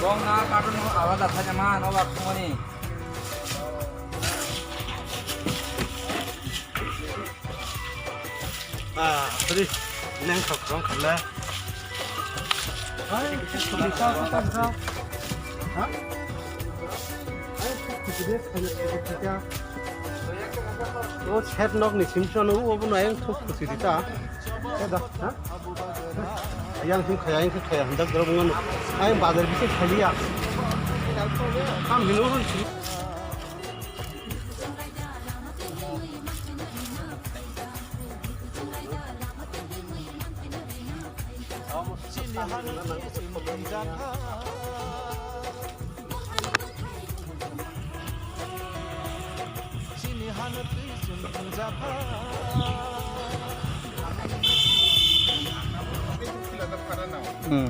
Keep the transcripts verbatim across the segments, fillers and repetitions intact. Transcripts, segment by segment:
Bong na carton no alada thaja man, o bak songoni. Ah, sorry. Nang sok sok khala. Hai, sorry, sok sok khala. Ha? Hai, sok sok khala. O shed nok ni simson o, obo no ayang sok sok siri ta. Eda, ha? Yang sim khaya, yang sim khaya, hendak dorong ngono. Ayang bazar bisi khaliya. Ham hino ron si. Hmm.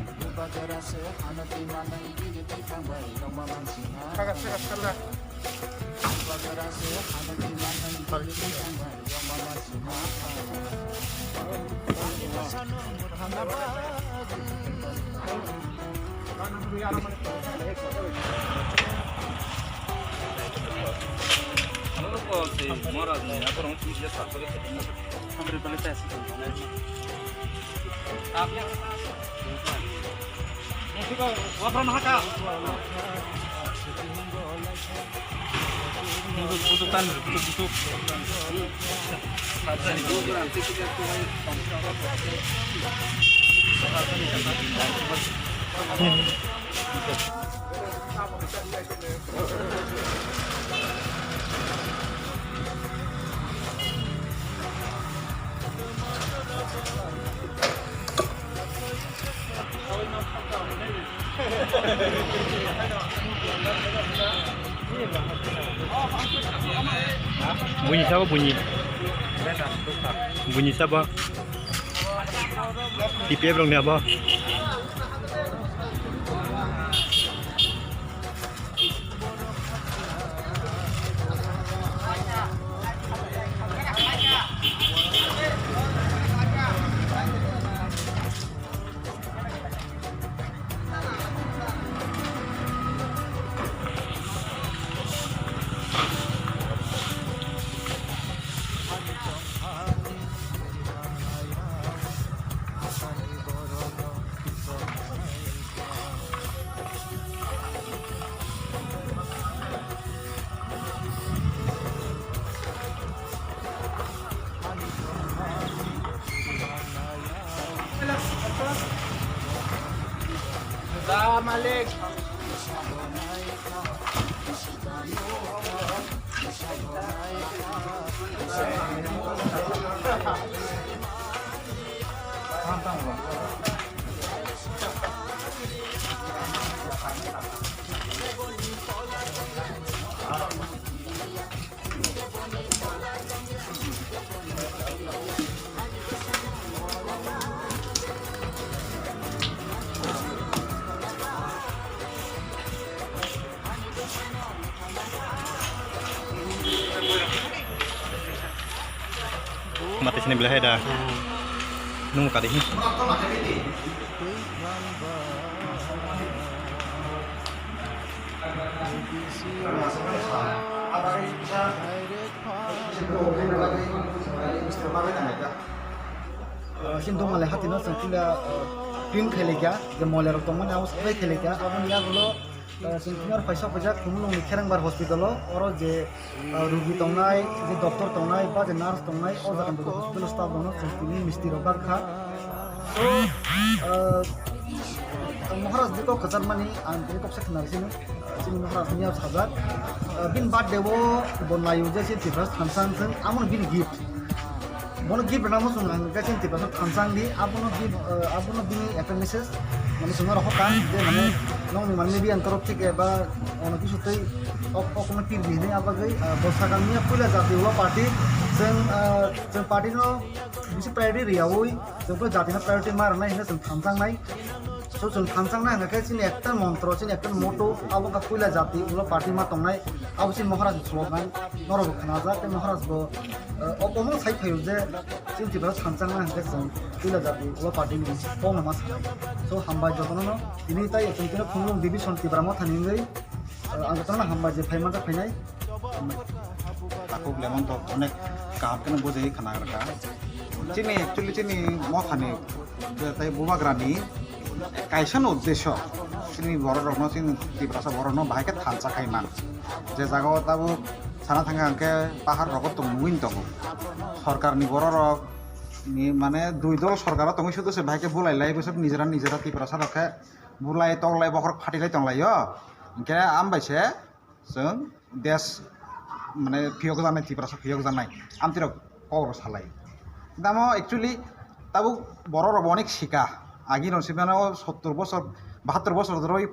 Buini sabo buini. Buini sabo. T P F rok ni abo. Da malik. Mati sini belai hai da. Nung kari hi. Sini dongmale hatino chwng tila print khailekya, je molerok tongmani abo sabai khailekya, aboni yagulo chwng tini oro phaisa phaijak Khumulwngni Kherangbar hospital-o, oro je rugi tongnai, je doctor tongnai, ba je nurse tongnai, o jaga ni hospital staff rokno chwng tini misti rok bak kha. So, Maharaj ni kok kwcharmani ang tini kok sa khna sini, chini Maharaj ni sajak. Bini birthday o bo naio je chini Tripura thansang thwng, amo bini gift. Bono gift rwna muchung ang khe chini Tiprasa thansang di, abono gift, abono bini appreciation mane chwngno rw kha je mane nokni mane media ni torof theke ba ono kisu tei ok okno pirdi hinwi abagwi bo sakang mia puila jati ulo party chwng chwng party no bisi priority rwyaui chwng puila jati no priority ma rwnai hinwi chwng thansang nai. So chwng thansa wngnai hwnkhe chini ekta montro, chini ekta motto, abo wngkha puila jati ulo party ma tongnai, abo chini Maharaj ni slogan, norok bo khnajak tei Maharaj bo, eh, o omo sai phaio je chini Tripura thansa wngnai hwnkhe chwng puila jati ulo party ni kokno ma sanai. So hambai jotono no, tini tai chwng tini Khumulwng division Tipra Motha ni wngwi, eh, ang jotono hambai je phai manjak phainai. Takhuk lemon to onek kaham khe bujai khna rwkha. Chini actually chini mothani tei bubagrani kaisa no uddesho chini borok rokno, chini Tiprasa borok no bahai khe thansa khai man. Je jaga o tabuk sana thangkha hwnkhe pahar rogo tong nugwi tongo. Sorkar ni borok rok ni mane dui dol sorkar o tongwi sudu se bahai khe bulai lai bwswk nijera nijera Tiprasa rok khe bulai toklai bokhorok phatilai tonglaio. Hwnkhe ambai se chwng desh mane phiyok jaknai, Tiprasa phiyok jaknai amtwi rok kok rok salai. Tamo actually tabuk borok rok bo onek sika, agi rok se mano sottor bosor, bahattor bosor roi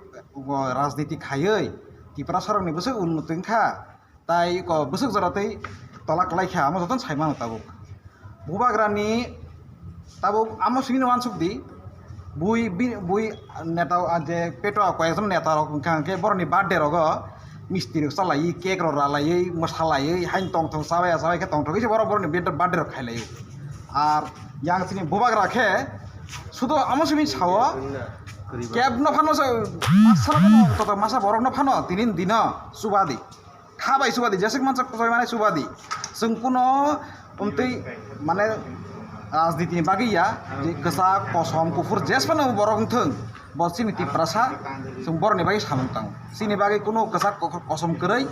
rajniti khaiwi Tiprasa rok ni bwswk unnoti wngkha, tai ko bwswk jora tei tola kwlai kha, amo jotono sai mano tabuk. Bubagrani tabuk amo simi no uansuk di, bui bi-, bui neta o, ah, je peto koi ekjon neta rok wngkha hwnkhe borokni birthday rogo misti rok chalaiwi, cake rok ralaiwi, mwsalaiwi, haino tongthok chabai chabai khe tongthok se borok borokni birthday rok khailaiwi. Ar yang chini bubagra khe sudo amo simi sao kebno phano se masa rok no, toto masa borok no phano tini dino chubadi. Kha bai chubadi, jeswk mansa kosoi mane chubadi. Chwng kuno umtwi mane rajniti ni bagwi ya, je kwchak, kosom, kuphur, jesphano borok wngthwng, bo chini Tiprasa, chwng borokni bagwi samung tango. Chini bagwi kuno kwchak, ko-, kosom kwrwi,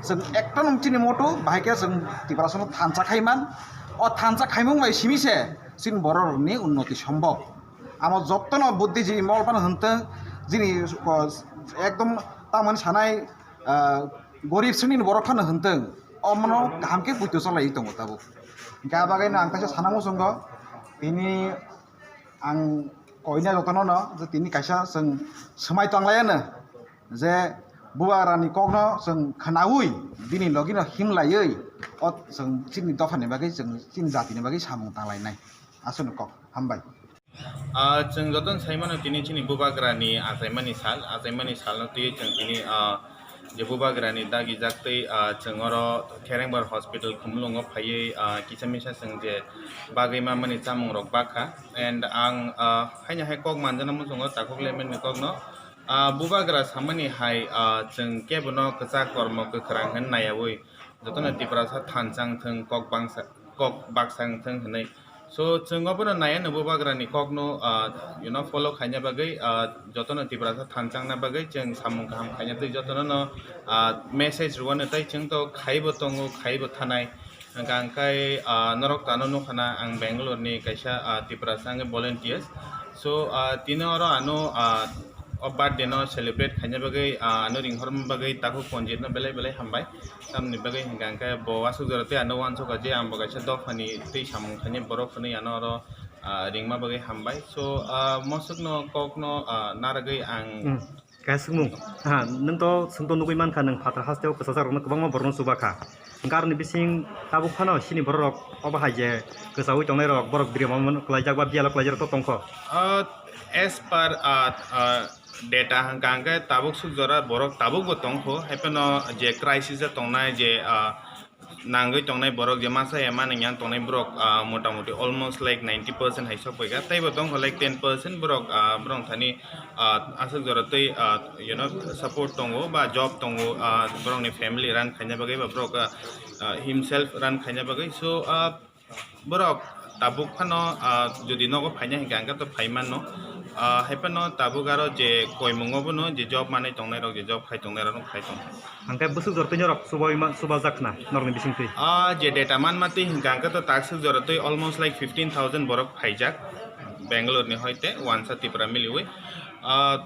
chwng ekta nung chini moto, bahai khe chwng Tiprasa no thansa khai man. O thansa khaimung bai simi se chini borok rokni unnoti sombhob. Amo jottono buddhijibi mol phano hwntwng, jini, o, ekdom tamoni sanai, ah, gorib sreni borok phano hwntwng, omono kaham khe buito chalaiwi tongo tabuk. Hwnkhe a bagwino ang kaisa sana muchungo, tini ang koina jotono no je tini kaisa chwng swmai tonglaiyano je bubagrani kokno chwng khwnaui bini logino himlaiwi o chwng chini dophani bagwi, chwng chini jatini bagwi samung tanglainai. Aswkno kok. Hambai. Ah, chwng jotono sai mano tini chini bubagrani achaimani sal, achaimani salno twiwi chwng tini, ah, je bubagrani dagijak tei, ah, chwng oro Kherengbar Hospital Khumulwngo phaiwi, ah, kisa misa chwng je bagwi mamani chamungrok bakha. And ang, ah, haino hai kok manjana muchungo takhuk lemani kokno, ah, bubagra samani hai, ah, chwng kebono kwchak kormo kwkhwrang hwn naiyaui jotono Tiprasa thansa wngthwng, kok bangsa, kok baksa wngthwng hwnwi. So, chwng obono naiya no bubagrani kokno, ah, you know, follow khaina bagwi, ah, jotono Tiprasa thansa wngna bagwi chwng samung kaham khaina twi jotono no, ah, message rwano tei chwng to khaibo tongo, khaibo thanai. Hwnkha hwnkhe, ah, norok tano nukha na ang Bangalore ni kaisa, ah, Tiprasa wngwi volunteers. So, ah, tini oro ano, ah, o birthday no celebrate khaina bagwi, ah, ano ringhorma bagwi takhuk Ponjit no belai belai hambai. Tamni bagwi hwnkha hwnkhe bo aswk jora tei ano uansukha je ang bo kaisa dophani twi samung khainai borok hwnwi ano oro, ah, ringma bagwi hambai. So, ah, mosokno kokno, ah, narwgwi ang Hmm. Kaisa swngmung. Ha, nwng to swngto nugwi mankha, nwng phatar hasteo kwchajak rokno kwbangma borokno chuba kha. Hwnkhe aroni bising tabuk phano chini borok rok obo hai je kwchaui tongnai rok, borok birma kwlaijak ba biyalo kwlaijak rok to tongkho. Ah, as per, ah, ah, data hwnkha hwnkhe tabuk suk jora borok tabuk bo tongkho, hai phano je crisis o tongnai je, ah, nangwi tongnai borok je masa ya mani yang tongnai borok, ah, motamuti almost like ninety percent hai sok paikha, tei bo tongkho like ten percent borok, ah, borok thani, ah, aswk jora tei, ah, you know, support tongo ba job tongo, ah, borokni family run khaina bagwi ba borok, ah, ah, himself run khaina bagwi. So, ah, borok tabuk phano, ah, jodi nogo phaina hinkhe ang khe to phai mano. Ah, hai phano tabuk aro je koimungo bono je job manwi tongnai rok, je job khai tongnai rok khai tong. Hwnkhe bwswk jora twi norok chubai ma-, chubajak khna norokni bisingtwi? Ah, je data manma twi hinkhe ang khe to takswk jora twi almost like fifteen thousand borok phaijak Bangalore ni hoite wansa Tripura miliwi. Ah,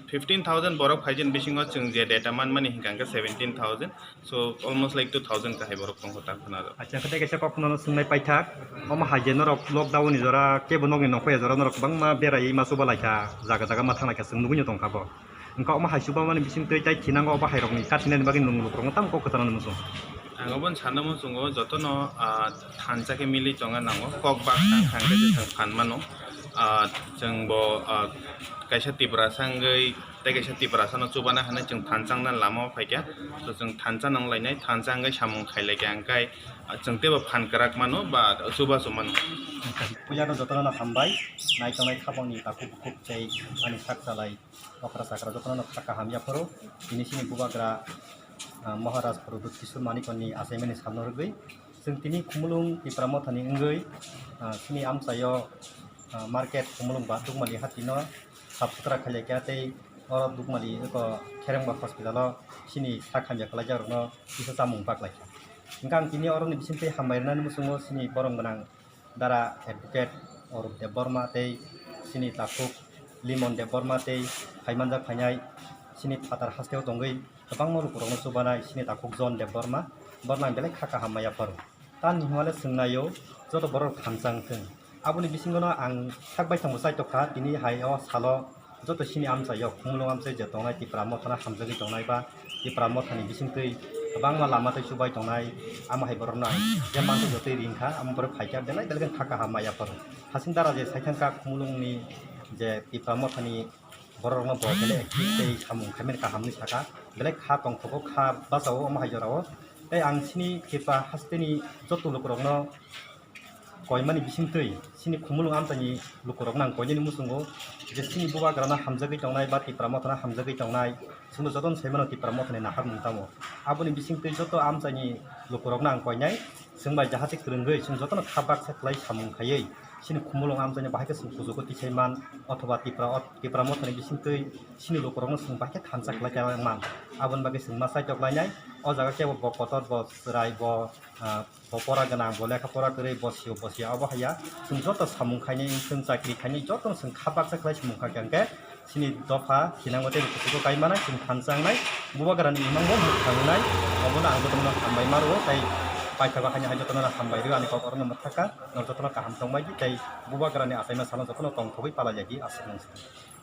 fifteen thousand borok phaijani bisingo chwng je data manmani hinkha hwnkhe seventeen thousand, so almost like two thousand kahai borok tongkho ta khwnaro. Acha, khe tei kaisa kok phano swngnai paithak, omo hai je norok lockdown ni jora kebo nokni nongkhoya jora norok kwbangma beraiwi ma chuba laikha, jaga jaga ma thang laikha, chwng nugwino tongkha bo. Wngkha omo hai chuba mani bising twi tai thinango obo hai rokni kathinani bagwi nwng lukurokno tamo kok kwcharnani muchung. Ang obono sana muchungo jotono, ah, thansa khe mili tongna nango, kok baksa wngkha hwnkhe je chwng phan mano. Ah, chwng bo, ah, kaisa Tiprasa wngwi tei kaisa Tiprasano chubana hinwi chwng thansa wngna lama o phaikha. So, chwng thansa wnglainai, thansa wngwi samung khailaikha, hwnkhe, ah, chwng teibo phan kwrak mano ba chubachu mano. Puila no jotono no hambai, nai tongnai khapangni takhuk bukhuk tei ani sak chalai okra chakra jotono no kha kaham yapharo. Tini chini bubagra, ah, Maharaj Pradyut Kishore Manikya ni achaimani salno rwgwi chwng tini Khumulwng Tipra Mothani wngwi, ah, chini amchaio, ah, market Khumulwng ba Dukmali hatino sap sutra khailaikha tei oro Dukmali eko Kherengba hospital o chini sak hamya khwlaijakrokno kisa chamung baklaikha. Hwnkhe ang tini oroni bisingtwi hambai rwnani muchungo chini borom gwnang Dara Advocate Arup Debbarma tei chini takhuk Limon Debbarma tei phaimanjak phainai chini phatar hasteo tongwi kwbangma lukurokno chubanai chini takhuk John Debbarma, borokno ang belai kha kaham maya pharo. Tamni hwnmale chwngnaio joto borok thansa wngthung. Aboni bisingono ang sak baithangbo chaitokha, tini hai o salo joto chini amchaio, Khumulwng amchai je tongnai, Tipra Mothano hamjagwi tongnai ba Tipra Mothani bisingtwi kwbangma lama tei chubai tongnai, amo hai borokno ang je manthok jotoi ringkha, amo borok phaikha, belai belai khe kha kaham maya pharo. Hasing dara je saithangkha Khumulwngni je Tipra Mothani bororokno bo belai active tei samung khaimani kaham hinwi sakha, belai kha tongthogo, kha bachao omo hai jorao. Tei ang chini Tipra hasteni joto lukurokno koimani bisingtwi chini Khumulwng amchaini lukurokno ang koinani muchungo je chini bubagrano hamjagwi tongnai ba Tipra Mothano hamjagwi tongnai, chwngno jotono sai mano Tipra Mothani naharmung tamo. Aboni bisingtwi joto amchaini lukurokno ang koinai, chwng bai jahate kwrwngwi chwng jotono kha baksa khlai samung khaiwi chini Khumulwng amchaini bahai khe chwng kuchugo tisai man, othoba Tipra, Tipra Mothani bisingtwi chini lukurokno chwng bahai khe thansa khlai man. Aboni bagwi chwng ma chaitok lainai, o jaga kebo bo kotor, bo chwrai, bo, ah, bo pora gwnang, bo lekha pora kwrwi, bo sio, bo sio, abo haiya. Chwng joto samung khainai, chwng chakri khainai, jotono chwng kha baksa khlai samung kha khe, hwnkhe chini dopha thinango tei kuchugo kai manai, chwng thansa wngnai, bubagrani imangbo mwkhangnai, obono ang jotono hambai ma rwo, tei paithago haino hai jotono hambai rwo, ani kok orono mwthakha, norok jotono kaham tongbai di, tei bubagrani achaima salo jotono tongthogwi palai lai di, aswk nung.